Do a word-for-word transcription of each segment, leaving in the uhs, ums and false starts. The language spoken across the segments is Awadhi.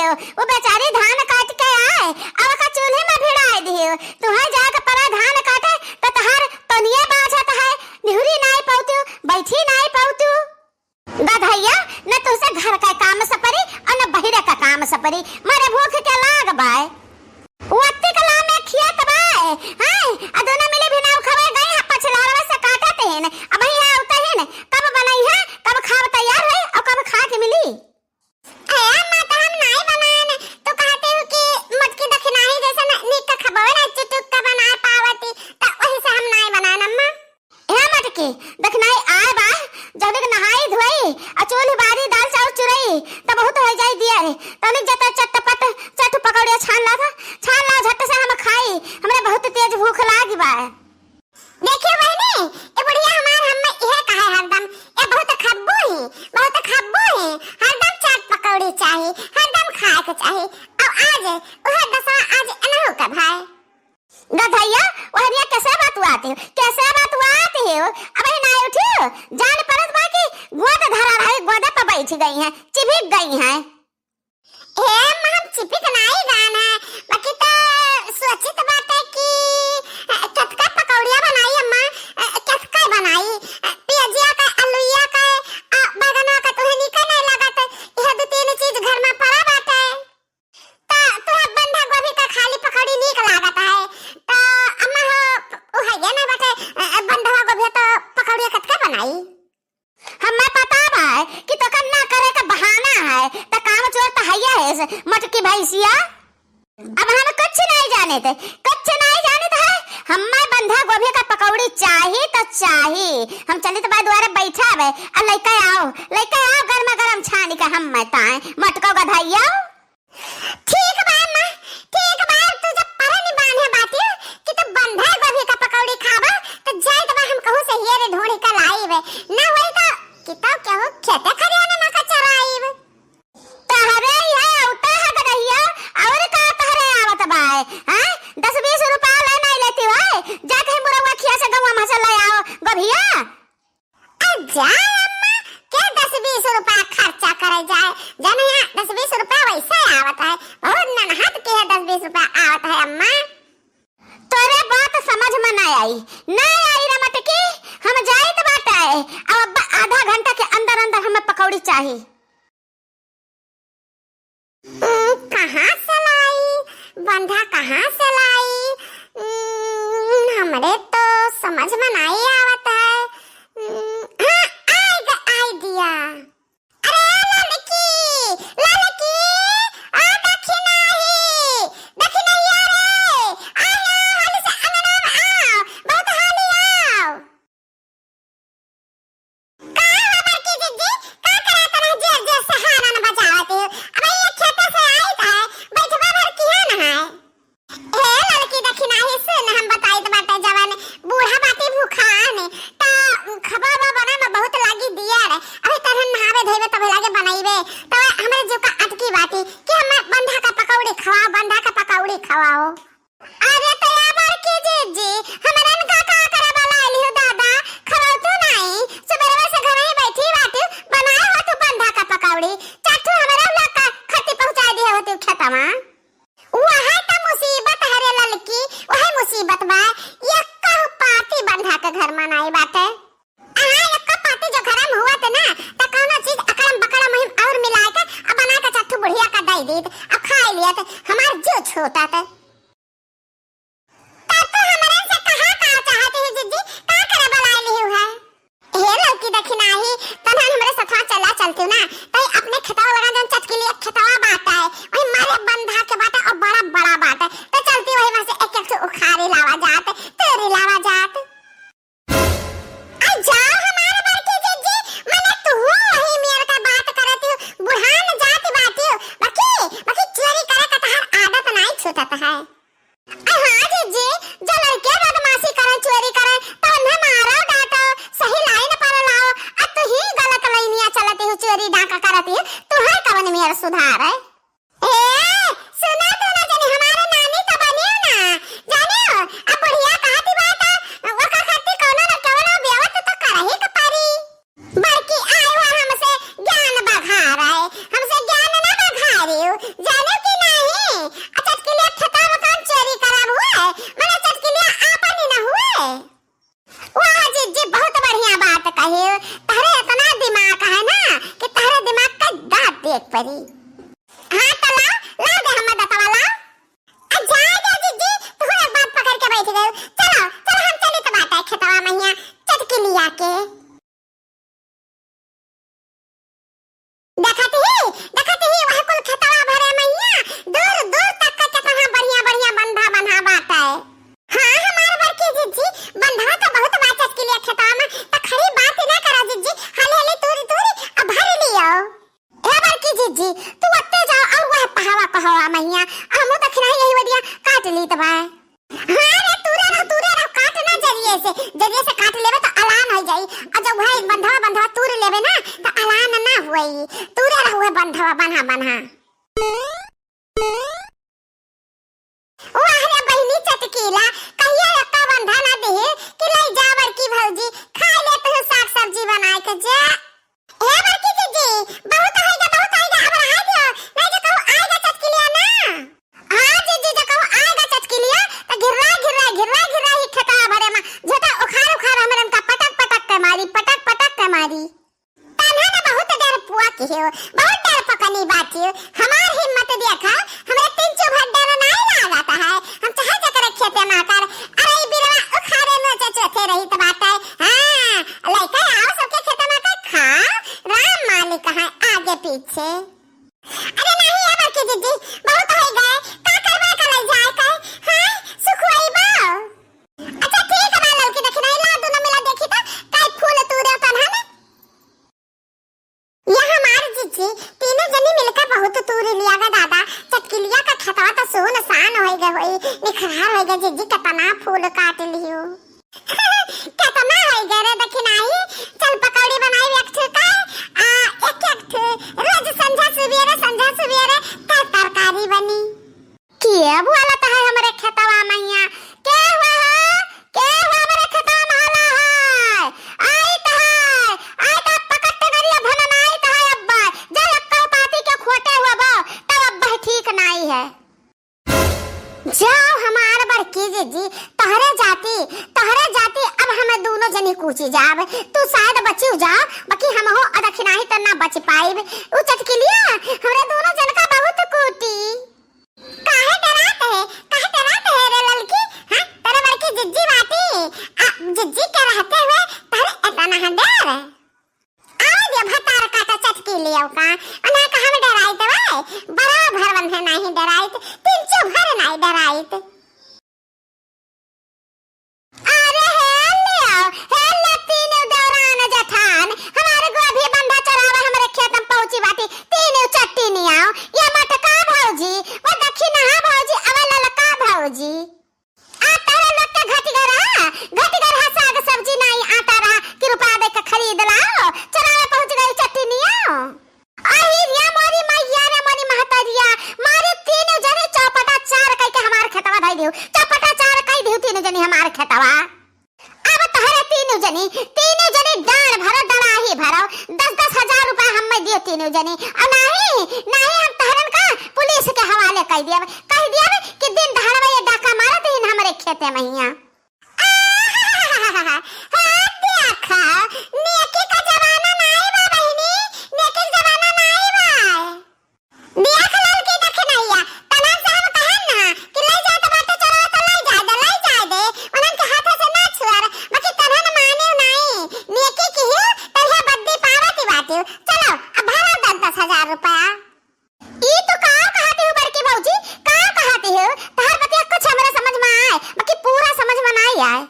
वो बेचारी धान काट के आए, अब का चूल्हे में भिड़ाए दियो। तुहैं जाके परा धान काटे, त तहार तनिये बाझत है, निहुरी नाई पौतियो, बैठी नाई पौतियो। गधैया, न तुहसे घर का काम सपरी और न बहिरे का काम सपरी, मारे भूख के लाग बाय। वत्ती कला में खेत बाय, हैं? आ दोनों मिली भी नाव खवे गई है, पछलारवा से काटत हैं, अब ही आवत हैं, कब बनई है, कब खाब तैयार होई और कब खा के मिली? ए अम्मा, त हम नाई बनाएन। तू कहती हो कि मोटकी दखिनाही जैसे न, नीक का खबवे ना चुटुक का बनाए पावती, त वही से हम नाई बनाएन अम्मा। ए मोटकी, दखिनाही आए बा, जौनिक नहाई धोई, आ चूल्ही बारी दाल चाउर चुरई, त बहुत हो जाई दिया रे। तनिक जता चटपट चट पकौड़िया छान ला था, छान ला झट से हम खाई, हमरे बहुत तेज भूख लागी बा। देखियो बहिनी, ए बुढ़िया हमार हम्मे इहे कहे हरदम, ए बहुत खब्बू ही, बहुत खब्बू ही, हरदम चाट पकौड़ी चाही, हरदम खाए के चाही। अब आज उहे दसवा आज एनहु के भाई। गधैया, ओहरिया कैसे बतुआती हो, कैसे बतुआती हो? अब ही ना उठियो, जान परत बा कि गोद धरा रही, गोदे पर बैठ गई हैं, चिभिक गई हैं। हे अम्मा, हम चिपित नाई जान है, बाकी त सोचित बाटे कि, अ, केतका पकौड़िया बनाई अम्मा, अ, केतका बनाई, अ, पियजिया का, आलूया का, अ, बैगनवा का तुहे नीके नहीं लागत, यह दो तीन चीज घर में पड़ा बाटे। त तुहे बंधा गोभी का खाली पकौड़ी नीक लागत है, त अम्मा हो, उ है ये ना बाटे, अ, बंधवा गोभी तो पकौड़िया केतका बनाई। हम्मे पता बा कि तोका ना करे का बहाना है, त काम चोर त हइये है से मोटकी भैंसिया। अब हम कुछ नहीं जाने थे, कुछ नहीं जाने थे। हम्मे बंधा गोभी का पकौड़ी चाही त चाही। हम चलित बा दुआरे बैठा बे, आ लइका आओ, लइका आओ गरमा गरम छानी का हम्मे ताए, मोटको गधैया। ठीक बा अम्मा, ठीक बा। तू जब परनी बान्हे बाटी कि तू बंधा गोभी का पकौड़ी खाबा, त जाइत बा हम कहूँ से हेर ढूंढ के लाइब। ना होई त कि तो केहू खेते खरियाने में का चराइब। तहरे इहे औते है गदहिया, और का तहरे आवत बाय, हैं? दस बीस रुपया ले नहीं लेती है, जाके बुढ़वा खिया से गौवा में से ले आओ गोभिया। अ, जा अम्मा, के दस बीस रुपया खर्चा करे जाए? जाने यहाँ दस बीस रुपया वैसे आवत है, बहुत ननहत के है दस बीस रुपया आवत है अम्मा। तोरे बात समझ में ना आई, ना आई रे मटकी, हम जाइत बाटे। अब अब्बा आधा घंटा के अंदर अंदर हमें पकौड़ी चाही। उम, कहाँ से लाई? बंधा कहाँ से लाई? उम, हमरे तो समझ में नहीं आवत है। उम, हाँ, आइ ग-, idea। अरे ललकी, ललकी, आ दखिनाही, दखिनैया रे, आ, आ, हाली से अंगना में आओ, बहुत हाली आओ। का हो बड़की जिज्जी, का करत रह जोर जोर से हारन बजावत हो? अब ये खेते से आइत है, बैठवा भर किया न है। हे ललकी दखिनाही, सुन हम बताइत बाटे जवन बूढ़ा बाटी भूखान, त खबा बा बना में बहुत लागी दिया रे। अभी तरहन नहावे धोइबे तबे लागे बनइबे, त हमरे जो का अटकी बाटी कि हम बंधा का पकौड़ी खवाओ, बंधा का पकौड़ी खवाओ। अरे तया बड़की जिज्जी, हमरन का का करे बलाइली हो दादा, खरौतू नाई, सुबेरवा से घर ही बैठी बाटी, बनाए हो तू बंधा का पकौड़ी, चार ठो हमरे लोग का खत्ती पहुँचाइ दिहे हो तू खेतवा। वह त मुसीबत है रे ललकी, वह मुसीबत बा, एक्का पाती बंधा के घर में नाई बाटे। अहाँ एक्का पाती जो घर में हुआ त ना, त कौनो चीज अकड़म बकड़म हिम और मिलाए के, अब बना के चार ठो बुढ़िया का दे दीत, अब खाए लियत, हमार जो छोटा त। तब तो हमरे से कहा का चाहत ही जिज्जी, का करे बुलाए लिहू है? हे लौकी दखिनाही, तनहन हमरे सथवा चला चलती ना, तई अपने खेतवा लगा जौन चटकीली एक खेतवा बाटे, वही मारे बंधा के बाटे और बड़ा बड़ा बाटे, तो चलती वही में से एक एक ठो उखाड़ी लावा जात, तोरी लावा जात। आ जाओ हमार बड़की जिज्जी, मने तू वही मेर का बात करत हो, बुढ़ान जात बाटी हो, बाकी, बाकी चोरी करे का तहार आदत नाई छूटत है। आ हाँ जिज्जी, जो लड़के बदमाशी करे, चोरी करे, तो उन्हें मारो, डांटो, सही लाइन पर लाओ। आ तू ही गलत लाइनिया चलती हो, चोरी डाका करे। हवा महिया, हमहू दखिनाही यही वरिया काट लीत बा। हाँ रे, तूरे रहो, तूरे रहो, काट ना जरिए से, जरिए से काट लेबे तो अलान हो जाई। और जब वह बंधवा, बंधवा तूर लेबे ना, तो अलान ना होई। तूरे रहो वह बंधवा, बन्हा, बन्हा। वाह रे बहिनी चटकीला, कहिया एक्का बंधा ना देहे कि लई जा बड़की भौजी, खा ले तू साग सब्जी बनाए के जा। ए बड़की जीजी, बहुत आएगा, बहुत आएगा, अब रहा दियो, नहीं तो कहूँ आएगा चटकीलिया ना। हाँ जीजी, जो कहूँ आएगा चटकीलिया, तो घिर्रा, घिर्रा, घिर्रा, घिर्रा ही खेतवा भरे मा, झोटा उखाड़, उखाड़ हमरन का पटक, पटक के मारी, पटक, पटक के मारी। तन्हा ना बहुत डरपुआ की हो, बहुत डरपकनी बाटी हो। हमार हिम्मत देखा, हमरे तीन चुभर डर नाई लागत है। हम चाहे जकरे खेते मा कर, अरे ई बिरवा उखाड़े में चचोथे रहित बाटे। हाँ, लइका आओ सबके खेते मा कर खाओ, राम मालिक है आगे पीछे। अरे नहीं है बड़की जीजी, बहुत हो गए, का करबे का लई जाए का, हाँ, सुखवाई बा। अच्छा ठीक है, ललकी दखिनाही ला, दोनों मिला देखी तो, काई फूल तूरे तन्हा में। ये हमार जीजी, तीनों जनी मिलकर बहुत तूर लिया गा दादा। चटकिलिया का खेतवा तो सुनसान होई गए होई, निखरार होई गए। जीजी कितना फूल काट लियो। कितना होई गए रे दखिनाही। चल पकौड़ी बनाई एक ठो का, आ, एक एक ठो। रोज संझा सुबेरे, संझा सुबेरे तर-, तरकारी बनी। के बोलत है हमरे खेतवा मइया? के हुआ है? के हुआ हमरे खेतवा में हला है? आई त है, आई त पकड़ टंगरिया भनन आई त है अब्बा। जब एक्का पाती के खोटे हुआ बा, तब अब्बा ठीक नाई है। जाओ हमार बड़की जीजी, तहरे जाती, तहरे जाती अब हमें दोनों जनी कूची जाब। तू शायद बचियो जाओ, बाकी हमहू अदखिनाही त ना बच पाइब। उ चटकिलिया हमरे दोनों जन का बहुत कूटी। काहे डरात है, काहे डरात है रे ललकी? हाँ, तेरे बड़की जिज्जी बाटी। आ, जिज्जी के रहते हुए तहरे इतना है डर? आओ दे भतार काटा चटकी लियो का। अना का हम डराइत बे? बड़ा भरवन है नाही डराइत, तीन चुभर नाही डराइत। अरे हे लियो, हे ले तीनों देवरान जेठान, हमारे गोभी बंधा चरावे हमरे खेत में पहुंची बाटी, तीनों चट्टी नहीं आओ, ये मटका भौजी, वो दखिनहा भौजी, अवे ललका भौजी। आ तोहरे लोग के घटिगर है, घटिगर है, साग सब्जी नाई आता रहा कि रुपया दे के खरीद लाओ, चरावे पहुंच गई चट्टी नहीं आओ। अही रे मोरी मैया रे मोरी महतरिया, मारे तीनों जने चौपटा चार कई के हमार खेतवा धई दियो, चौपटा चार कई दियो तीनों जने हमार खेतवा। अब तोहरे तीनों जने, तीनों जने डांड भरो, डड़ाही भरो, दस दस हजार रुपया हमें दियो तीनों जने, और नाही, नाही हम तोहरन का पुलिस के हवाले कई दियब, कई दियब कि दिन दहाड़वा ये डाका मारत ही हमरे खेते मइया। आहाहाहा, हाँ, देखा, नेकी का जमाना नाई बा बहिनी, नेकी का जमाना नाई बा। देख ललकी दखिनहिया, तनन से हम कहन ना कि लई जाए तो बाटे चोरवा तो लई जाए दे, लई जाए दे, उन्हन के हाथे से ना छुअर, बाकी तनन माने नाई, नेकी की ही, तहिया बद्दी पावती बाटी। चलो, अब भरो दस दस हजार रुपया। ई तो का कहती हो बड़की भौजी, का कहती हो? तोहर बतिया कुछ हमरा समझ में आए, बाकी पूरा समझ में नाई आए।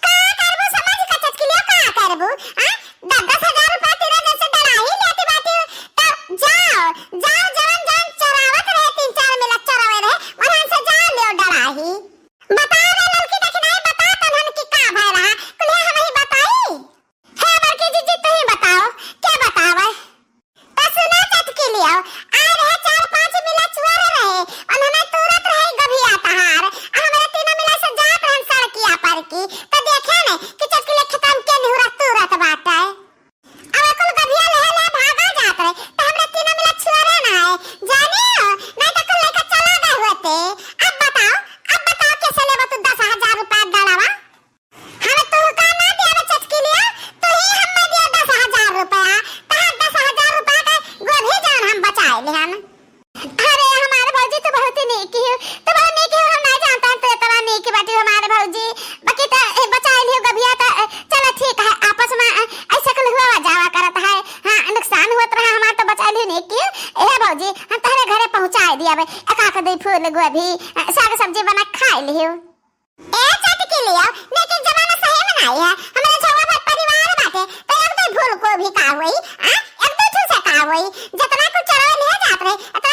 का करबू समझ के चटकिलिया, का करबू? आ? दस दस हजार रुपया तेरा जैसे डराही लेती बाटी हो, तो जाओ, जाओ जवन जवन चोरावत रहे, तीन चार मिला चोरावे रहे, वहां से जाओ लेओ डराही। बता रे ललकी दखिनही, बता तनहन की का भय रहा, कुलिया हम ही बताई। हे बड़की जीजी, तू ही बताओ, क्या बतावे? त सुना चटकिलियो, आए रहे चार पांच मिला चुअर रहे, उन्हन तूरत रहे गभिया तहार, आ हमरे तीनों मिला से जात रहन सड़किया पर की, त देखे ने कि चटकिलिया खेतम के निहुरा तूरत बाटे। अब कुल गभिया लेहे ले भागा जात रहे, त हमरे तीनों मिला चुअरे ना है, जाने हो, नहीं त कुल लेके चला गए होते। अब बताओ, अब बताओ कैसे लेबो तू दस हजार रुपया दड़वा? हम तुहका ना दिया चटकिलिया, तू ही हमें दिया दस हजार रुपया। तहार दस हजार रुपया का गोभी जान हम बचाए लिहन। अरे हमारे भौजी, तू बहुत ही नेकी हो, तू बहुत नेकी हो, हम नहीं जानता है तू इतना नेकी बाटी हमारे भौजी। बाकी तो, ए, बचाए लियो गभिया तो, ए, चलो ठीक है, आपस में, ए, ऐसे कुल हुआ जावा करत है। हाँ, नुकसान हुआ तो रहा हमार, तो बचाए लियो नेकी हो। ए भौजी, हम तहरे घरे पहुँचाए दिया बे, एक आख दे फूल गोभी, ए, साग सब्जी बना खाए लियो। ए चटकिलियो, नेकी के जमाना सही में नाई है। हमरे छउवा भर परिवार बाटे, तो एक दो फूल को भी का होई, आ? एक दो ठो से का होई? जितना कुछ चोरवा ले जात रहे, इतना